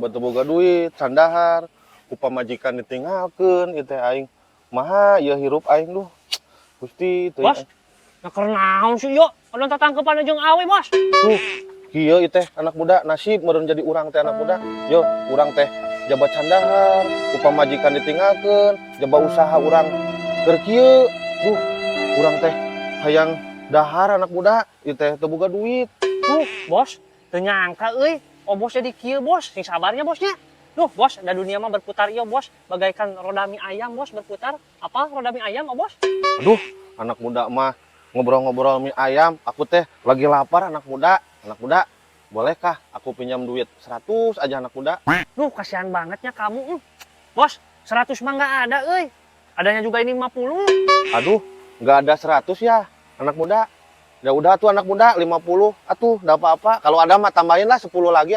Jaba teu boga duit, can dahar, ku pamajikan ditinggalkeun ieu teh aing. Maha ieu hirup aing, duh. Gusti teuing. Bos, nah keur naon sih yo? Ada tatangkepan jeung awe, Bos. Tuh, kieu ieu teh, anak muda, nasib meureun jadi urang teh, anak muda. Yo, urang teh jaba can dahar, ku pamajikan ditinggalkeun, jaba usaha urang keur kieu. Duh, urang teh hayang dahar, anak muda, ieu teh teu boga duit. Tuh, Bos, teu nyangka euy. Oh, Bos jadi kieu, Bos. Sing sabarnya, Bosnya. Duh, Bos, da dunia mah berputar ieu, Bos. Bagaikan roda mie ayam, Bos, berputar. Apa roda mie ayam, oh, Bos? Aduh, anak muda mah ngobrol-ngobrol mie ayam. Aku teh lagi lapar, anak muda. Anak muda, bolehkah aku pinjam duit 100 aja, anak muda? Duh, kasihan bangetnya kamu. Bos, 100 mah nggak ada euy. Adanya juga ini 50. Aduh, nggak ada 100 ya, anak muda. Ya udah tuh, anak muda, 50. Atuh, enggak apa-apa. Kalau ada mah tambahin lah 10 lagi.